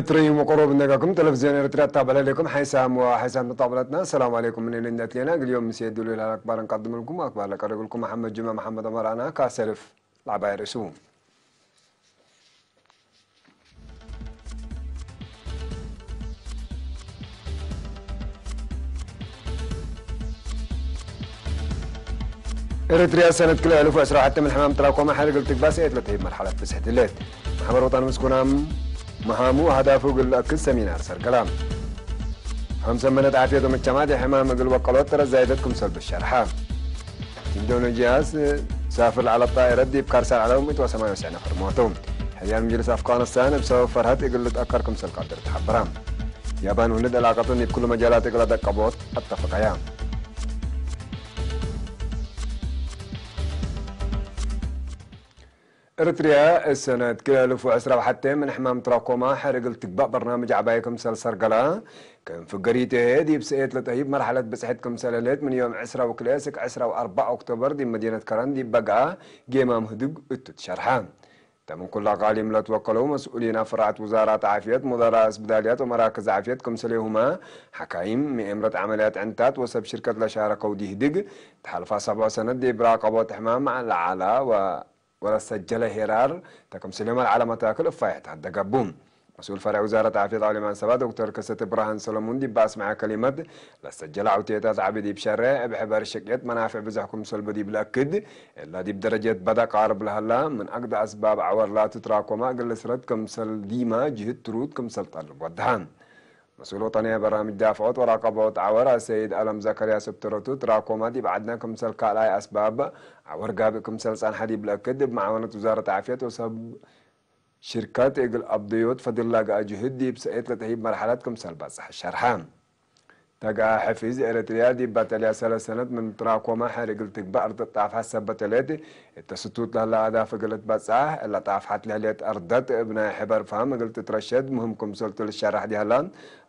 ትርእይዎ ቀረብ ነጋኩም ቴሌቪዝዮን ኤርትራ ኣታበላለኩም ሓይሳም ወሓይሳም ተጣብለትና። ሰላም ዓለይኩም ምን ልነት ሌና ግልዮም ምስ የድሉ ኢላል ኣክባር እንቀድምልኩም ኣክባር ለቀረብልኩም መሓመድ ጁማ መሓመድ ኣመራና ካሰርፍ ላዕባይ ርእሱ። ኤርትርያ ሰነት ክልተ ኣልፍ ዕስራ ወሓደ ምን ሕማም ትራኮማ ሓደግል ትግባእ ሰኤት ለትህብ መርሓለት ብስሕት ድሌት ማሕበር ወጣን ምስኩናም መሃሙ ሃዳፉ እግል ለእክድ ሰሚናር ሰርገላ። ሀምሰ መነት ዓፍየት ወመቻማት የሕማም እግል ወቀሎት ጥረት ዛይደት ክምሰል ብሸርሓ። ኢንዶኔዥያስ ሳፍር ለዓለ ጣይረት ዲብ ካርሳ ለዓለ ሚእት ወሰማንያ ወሰዕ ነፈር ሞቱ። ሕያል ምጅልስ ኣፍጋኒስታን እብ ሰበብ ፈርሀት እግል ልትአከር ክምሰል ቀድር ተሓበራ። ያባን ወህንድ ዕላቀተን ዲብ ኩሉ መጃላት እግል ለደቀቦት ኣተፈቀያ። ኤርትርያ እሰነት ክልተ ኣልፍ ዕስራ ወሓደ ምን ሕማም ትራኮማ ሕርግል ትግባእ በርናምጅ ዓባይ ክምሰል ሰርገላ። ከም ፍገሪት እሄ ዲብ ሰኤት ለተሂብ መርሓለት ብጽሕት ክምሰል ህሌት ምን ዮም ዕስራ ወክልኤ ስክ ዕስራ ወኣርባዕ ኦክቶበር ዲብ መዲነት ከረን ዲብ በግኣ ጌማም ህድግ እቱ ትሸርሓ። ተምን ኩላ ቃሊም ለትወከለው መስኡሊን ኣፍራዓት ውዛራት ዓፍየት፣ ሙደራ እስብዳልያት ወመራክዝ ዓፍየት ክምሰሌሁማ ሓካይም፣ ምኤምረት ዓመልያት ዕንታት ወሰብ ሽርከት ለሻረከው ዲህድግ፣ ተሓልፋ ሰብዖ ሰነት ዲብ ራቀቦት ሕማም ለዓላ ወ-፣ ወለሰጀለ ሄራር ተክምስሌማ ለዓላ መታክል እፋየት ሃደገቡ። መስኡል ፈርዕ ውዛረት ዓፍየት ዓሊም ኣንሰባ ዶክተር ከሰተ ብርሃን ሰለሙን ዲብ ኣስምዐ ከሊመት፣ ለሰጀለ ዓውቴታት ዓቢ ዲብ ሸረ፣ እብ ሕበር ሽቅየት መናፍዕ ብዘሕ ክምሰል በዲብ ለእክድ፣ እላ ዲብ ደረጀት በዳ ቃርብ ለሀላ፣ ምን ኣግደ ኣስባብ ዓወር ላቱ ትራኮማ እግል ልስረት ክምሰል ዲማ ጅህት ትሩት ክምሰል ጠልብ ወድሃ። መስኡል ወጠንያ በራምጅ ዳፍዖት ወራቀቦት ዓወር ኣሰይድ ኣለም ዘከርያስ እብ ተረቱ ትራኮማ ዲብ ዓድና ክምሰል ካልኣይ ኣስባብ ዓወር ጋብእ ክምሰል ጸንሐ ዲብ ለእክድ፣ እብ መዓወነት ውዛረት ዓፍየት ወሰብ ሽርከት እግል ኣብደዮት ፈድላ ገኣ ጅህድ ዲብ ሰኤት ለተሂብ መርሓለት ክምሰል በጽሐ ሸርሐ። ተግኣ ሕፊዝ ኤረትርያ ዲብ ባተልያ ሰለሰነት ምን ትራኮማ ሕር እግል ትግባእ እርትጣፍ ሐሰብ በተለት እተ ስቱት ለህላ ኣዳፍ እግል ትበጽሕ እላ ጣፍሓት ለህሌት ኣርደት እብ ናይ ሕበር ፋም እግል ትትረሸድ ምህም ክምሰልቱ ልሸራሕ ዲህላ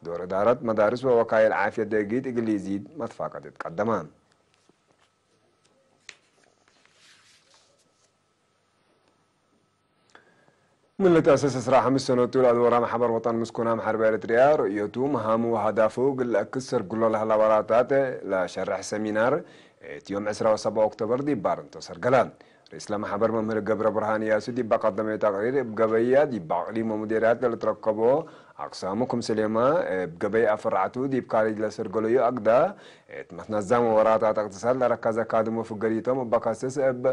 ዶር እዳረት መዳርስ ወወካይል ዓፍየት ደጊት እግል ይዚድ መትፋቀድ ትቀደማ። ምን ልትአሰስ ዕስራ ሐምስ ሰነቱ ለአድወራ ማሕበር ወጠን ምስኩናም ሐርብ ኤረትርያ ርእዮቱ፣ መሃሙ ወሀዳፉ እግል ለአክስ ሰርግሎ ለህላ ወራታት ለሸርሕ ሰሚናር፣ እቲ ዮም ዕስራ ወሰብዓ ኦክቶበር ዲብ ባርንቶ ሰርገለ። ርእስ ለማሕበር መምህር ገብረ ብርሃን እያሱ ዲብ ቀደመዮ ተቅሪር፣ እብ ገበያ ዲብ አቅሊም ወሙዴርያት ለልትረከቦ አቅሳሙ ክምስሌማ፣ እብ ገበይ አፈራዕቱ ዲብ ካሌጅ ለሰርገለዩ አግዳ፣ እት መትነዛም ወወራታት እቅትሳድ ለረከዘ ካድም ወፍገሪቶም እበ ከስስ እብ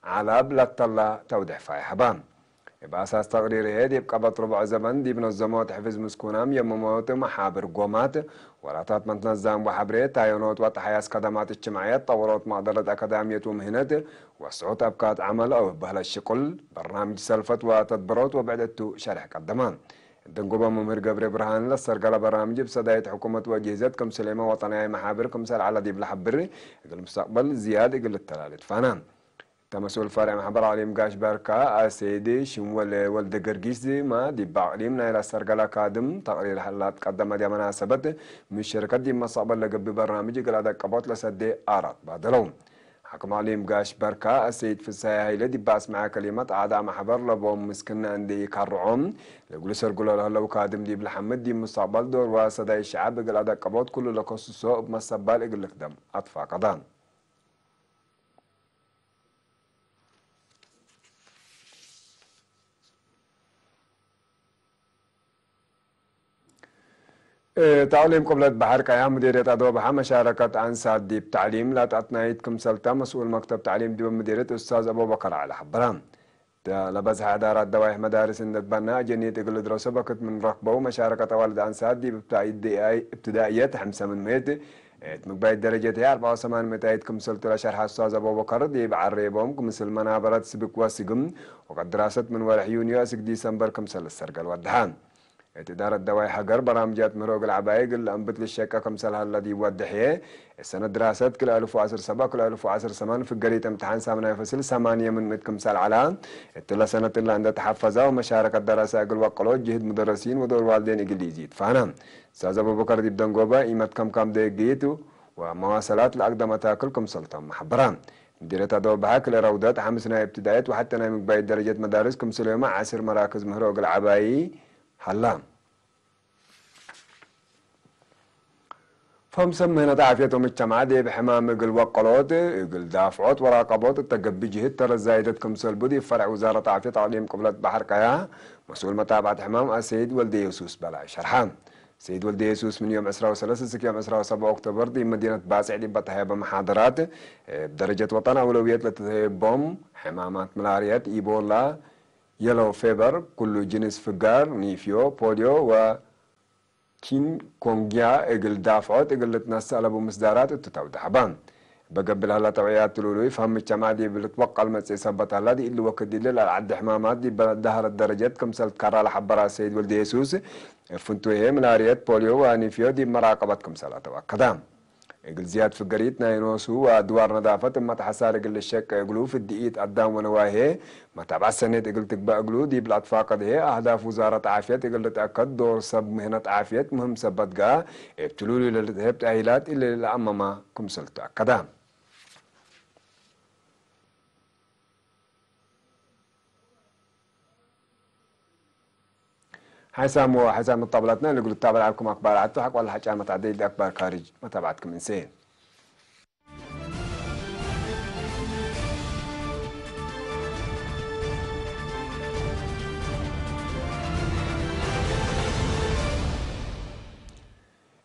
ዓላብ ለተላ ተውድሕ ፋይ ሀባ። እብ አሳስ ተቅሪር ህዬ፣ ዲብ ቀበት ርቡዕ ዘበን ዲብ ነዘሞት ሕፍዝ ምስኩናም የመሞት መሓብር ጎማት፣ ወራታት መትነዛም ወሐብሬ፣ ታዮኖት ወተሓያስ ከደማት እጅትማዕየት፣ ጠወሮት መቅደረት አካዳምየት ወምህነት፣ ወስዑት አብካት ዐመል አው በህለት ሽቁል፣ በርናምጅ ሰልፈት ወተድብሮት ወብዕድ እቱ ሸርሕ ቀደማ። እት ደንጎበ መምህር ገብረ ብርሃን ለሰርገለ በርናምጅ እብ ሰዳይት ሕኩመት ወአጅህዘት ክምስሌመ ወጠንያይ መሓብር ክምሰል ዐለ ዲብ ለሐብር፣ እግል ሙስተቅበል ዝያድ እግል ልተላሌ ትፋና። እተ መስኡል ፈርዕ ማሕበር አቅሊም ጋሽ ባርካ አሰይድ ሽምወለ ወልደ ገርጊስ ዲማ ዲብ አቅሊም ናይ ለሰርገለ ካድም ተቅሪር ሀላ ትቀደመ ዲብ መናሰበት፣ ምን ሸርከት ዲብ መስተቅበል ለገብእ በርናምጅ እግል አደቀቦት ለሰዴ አራት ባደለው። ሓክም አቅሊም ጋሽ ባርካ አሰይድ ፍሳሐ ሀይለ ዲብ አስመዐ ከሊመት፣ አዕዳ ማሕበር ለቦም ምስክነ እንዴ ኢካርዖም ለእግሉ ሰርግሎ ለህለው ካድም ዲብ ለሐምድ ዲብ ሙስተቅበል ዶር ወሰዳይ ሸዐብ እግል አደቀቦት ኩሉ ለከስሶ እብ መሰባል እግል ልክደም አትፋቀዳ። እ፣ ተዕሊም ቅብለት ባሕር ቀያ ሙዲርየት አዶብሓ መሻረከት አንሳት ዲብ ተዕሊም ላትአትናይት ክምሰልታ መስኡል መክተብ ተዕሊም ዲበ ሙዲርየት ኡስታዝ አቡበከር ዐሊ ሐበራ። ተ-፣ ለበዝሐ እዳራት ደዋይሕ መዳርስ እንደ ትበና አጀኒት እግል ልድረሶ በክት ምን ረክበው መሻረከት አዋልድ አንሳት ዲብ እብትዳእይ-፣ እብትዳእየት ሐምሰ ምን ምእት እት ምግባይት ደረጀት ህይ አርብዓ ወሰማንያ ምእታይት ክምሰልቱ ለሸርሐ ኡስታዝ አቡበከር ዲብ ዐሬቦም ክምስል መናበረት ስብክ ወስግም ወቀት ድራሰት ምን ወርሕ ዩንዮ እስክ ዲሰምበር ክምሰል ልሰርገል ወድሐ። እት እዳረት ደዋይ ሀገር በራምጃት ምህሮ እግል ዐባይ እግል ለአንብት ልሸቀ ክምሰል ሀለ ዲብ ወድሕየ፣ እት ሰነት ድራሰት ክልኤ አልፍ ወዐስር ሰብዐ ክልኤ አልፍ ወዐስር ሰማን ፍገሪት እምትሓን ሳምናይ ፈስል ሰማንየ ምን ምእት ክምሰል ዐላ፣ እትለ ሰነት እላ እንደ ተሐፈዛ ወመሻረከት ደረሰ እግል ወቀሎ ጅህድ ሙደረሲን ወዶር ዋልዴን እግል ይዚድ ፋና። ኡስታዝ አቡበከር ዲብ ደንጎበ ኢመት ከምካም ደግይት ወመዋሰላት ለአግደ መታክል ክምሰልቶም መሐበራ። ምዲርየት አዶብሓ ክልኤ ረውደት ሐምስ ናይ እብትዳየት ወሐተ ናይ ምግባይት ደረጀት መዳርስ ክምስሌመ ዐስር መራክዝ ምህሮ እግል ዐባይ ሀላ። ፈምሰም ምህነት ዓፍየቶም እቸማዕ ዲብ ሕማም እግል ወቀሎት፣ እግል ዳፍዖት ወራቀቦት እተገብእ ጅህድ ተረዛይደት ክምሰል ቡ ዲብ ፈርዕ ውዛረት ዓፍየት ኣቅሊም ቅብለት ባሕር ቀያ መስኡል መታብዓት ሕማም ኣሰይድ ወልደ የሱስ በላይ ሸርሓ። ሰይድ ወልደ የሱስ ምን ዮም ዕስራ ወሰለስተ እስክ ዮም ዕስራ ወሰብዓ ኦክቶበር ዲብ መዲነት ባጽዕ ዲብ እተሃየበ መሓደራት፣ እብ ደረጀት ወጠን ኣውለውየት ለተተየቦም ሕማማት ምላርየት፣ ኢቦላ፣ የሎ ፌበር፣ ኩሉ ጅንስ ፍጋር፣ ኒፍዮ፣ ፖልዮ ወ ቺንኮንግያ እግል ዳፍዖት እግል ልትነሰእ ለቡ ምስዳራት እቱ ተውዳሕባ። በገብል ሀላ ተውዕያት ትሉሉይ ፈህም ቸማ ዲብ ልትወቀል መጽእ ሰበት ሀላ ዲእሊ ወክድ እሊ ለልዓዲ ሕማማት ዲብ ዳህረት ደረጀት ክምሰል ትካራ ለሐበራ ሰይድ ወልደ የሱስ፣ እፍንቱሄ፣ ምላርየት፣ ፖልዮ ወኒፍዮ ዲብ መራቀበት ክምሰል ኣተው ኣከዳ። እግል ዝያድ ፍገሪት ናይ ኖሱ ወድዋር ነዳፈት እመት ሐሳር እግል ልሸቅ እግሉ ፍድኢት ኣዳም ወነዋሄ መታብዓት ሰኔት እግል ትግባእ እግሉ ዲብ ለኣትፋቀድሄ ኣህዳፍ ውዛረት ዓፍየት እግል ልትኣከድ ዶር ሰብ ምህነት ዓፍየት ምህም ሰበት ገኣ እብ ትሉሉ ለልትህብ ተእሂላት እሊ ለኣመማ ክምሰል ተኣከዳ። ሓይሳም ወሓይሳም መጣብላትና ንግሉ ታበል ዓልኩም ኣክባር ዓቱ ሓቋል ሓጫ መታዕደይ ኣክባር ካርጅ መታብዓትኩም እንሴ።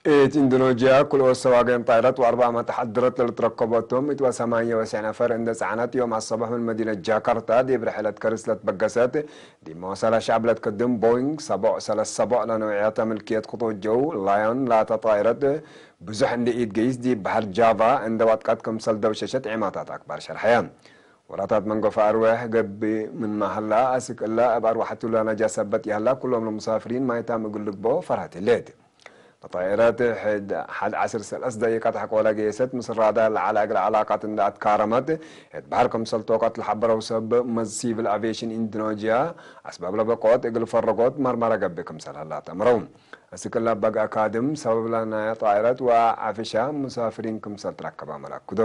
እት ኢንዶኖዥያ፣ ክልኦት ሰዋገን ጣይረት ወኣርባዕ መተሓድረት ለልትረከቦቶም እት ወሰማንየ ወስዕ ነፈር እንደ ጸዓነት፣ ዮም ኣሰባሕ ምን መዲነት ጃካርታ ዲብ ርሕለት ከርስ ለትበገሰት፣ ዲብ መወሰላ ሸዕብ ለትከድም ቦይንግ ሰቦዕ ሰለስ ሰቦዕ ለነውዕያታ ምልክየት ክቶጀው ላዮን ላታ ጣይረት፣ ብዙሕ እንደ ኢድ ገይስ ዲብ በሐር ጃቫ እንደ ዋጥቀት ክምሰል ደውሸሸት ዒማታት ኣክባር ሸርሐያ። ወራታት መንጎፈ ኣርወሕ ገብእ ምን ማህላ፣ ኣስክ እላ እብ ኣርወሐቱ ለነጃ ሰበት ይህላ፣ ኩሎም ለሙሳፍሪን ማይታም እግል ልግቦ ፈርሀት ህሌት። ለጣይረት ሕድ ሐድ ዓስር ሰለስ ደቂቃት ሐቆለ ገየሰት፣ ምስል ራዳር ለዓላ እግል ዓላቃት እንደ ኣትካረመት፣ እት በሐር ክምሰል ቶቀት ለሐበረው ሰብ መዝ ሲቪል ኣቪዬሽን ኢንዶኖዥያ፣ ኣስባብ ለበቆት እግል ፈረጎት መርመረ ገብእ ክምሰል ህላ ተምረው። እስክላ በግ ኣካድም ሰበብ ለናየ ጣይረት ወዓፍሻ ሙሳፍሪን ክምሰል ትረከባ መላክዶ።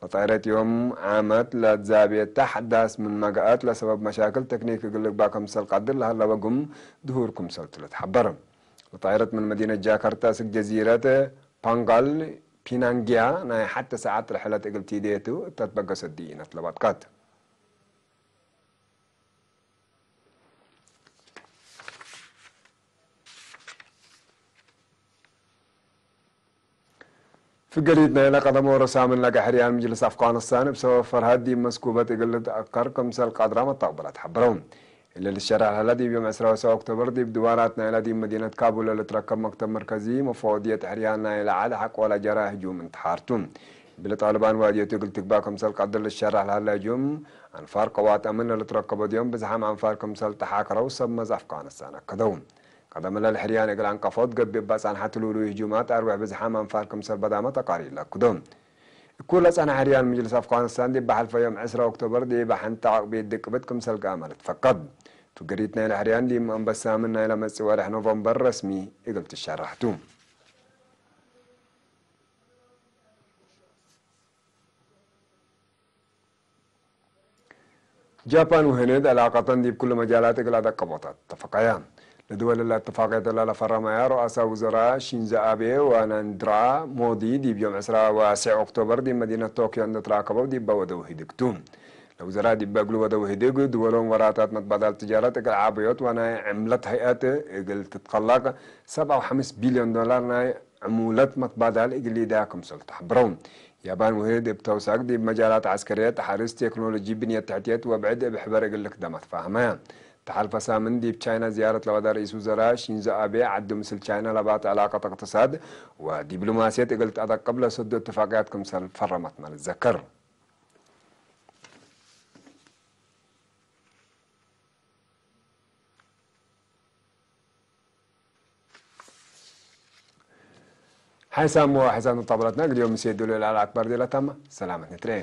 ለጣይረት ዮም ዓመት ለትዛቤ ተሕዳስ ምን መጋኣት ለሰበብ መሻክል ተክኒክ እግል ልግባ ክምሰል ቀድር ለሀለወ ግም ድሁር ክምሰል ትለትሐበር። ለጣይረት ምን መዲነት ጃካርታ እስክ ጀዚረት ፓንጋል ፒናንጊያ ናይ ሐተ ሰዓት ርሕለት እግል ቲዴቱ እተትበገሰት ድኢነት ለባትካት። ፍገሪት ናይ ለቀደሞ ረሳምን ለገ ሕርያን ምጅልስ ኣፍጋኒስታን እብ ሰበብ ፈርሃት ዲብ መስኩበት እግል ልትኣከር ክምሰል ቀድራ መተቅበላት ሐበረው። እሊ ልሸራሕ ለሀለ ዲብ ዮም ዕስራ ወሰ ኦክቶበር ዲብ ድዋራት ናይላ ዲብ መዲነት ካቡል ለልትረከብ መክተብ መርከዚ መፈወድየት ሕርያን ናይ ለዓል ሐቆላ ጀራ ህጁም እንትሓርቱ። ብሊ ጣልባን ዋድየቱ እግል ትግባእ ክምሰል ቀድር ልሸራሕ ለሀለ ህጁም ኣንፋር ቀዋት ኣምን ለልትረከቦ ዲዮም ብዝሓም ኣንፋር ክምሰል ተሓከረው ሰብ መዝ ኣፍጋኒስታን ኣከደው። ቀደም ለልሕርያን እግል ኣንቀፎት ገብእ ባጻንሓት ልውልዊ ህጁማት ኣርወሕ ብዝሓም ኣንፋር ክምሰል በዳመ ተቃሪ ለክዶ። እኩለ ጸንሐ ሕርያን ምጅልስ ኣፍጋኒስታን ዲብ በሐልፈ ዮም ዕስራ ኦክቶበር ዲብ ሓንቲ ዓቅቢት ድቅብት ክምሰል ገኣመ ልትፈቀድ። ፍገሪት ናይለ ሕርያን ዲብ ኣንበሳምን ናይለ መጽእ ወርሕ ኖቨምበር ረስሚ እግል ትሸራሕቱ። ጃፓን ወህንድ ዕላቀተን ዲብ ኩሉ መጃላት እግል ኣደቀቦታት ተፈቀያ። ለድወል እላ እትፋቅየት እላ ለፈረመያ ሩኣሳ ውዘራ ሺንዞ ኣቤ ወናንድራ ሞዲ ዲብ ዮም ዕስራ ወስዕ ኦክቶበር ዲብ መዲነት ቶክዮ እንደ ትራከበው ዲበ ወደው ህድግቱ። ለውዘራ ዲበ እግሉ ወደው ህድግ ድወሎም ወራታት መትባዳል ትጃረት እግል ዓበዮት ወናይ ዕምለት ህይአት እግል ትትከለቅ ሰብዓ ወሐምስ ቢልዮን ዶላር ናይ ዕሙለት መትባዳል እግል ኢዳ ክምሰል ተሐብረው። ያባን ውህድ እብ ተውሳክ ዲብ መጃላት ዐስከርየት፣ ሐርስ፣ ቴክኖሎጂ፣ ብንየት ተሕትየት ወብዕድ እብ ሕበር እግል ልክደም ኣትፋህመ። ተሓልፈ ሳምን ዲብ ቻይና ዝያረት ለወደ ርኢስ ውዘራ ሺንዞ ኣቤ፣ ዐዱ ምስል ቻይና ለባት ዕላቀት እቅትሳድ ወዲብሎማስየት እግል ተአደቅብ ለሰዱ እትፋቅያት ክምሰል ፈረመት መ ልትዘከር። ሓይሳም ወሓይሳም ተጣበላትና ግዲዮም ምስ የድሉ ልኣል ኣክባር ዴላታማ ሰላመት ንትረኤ።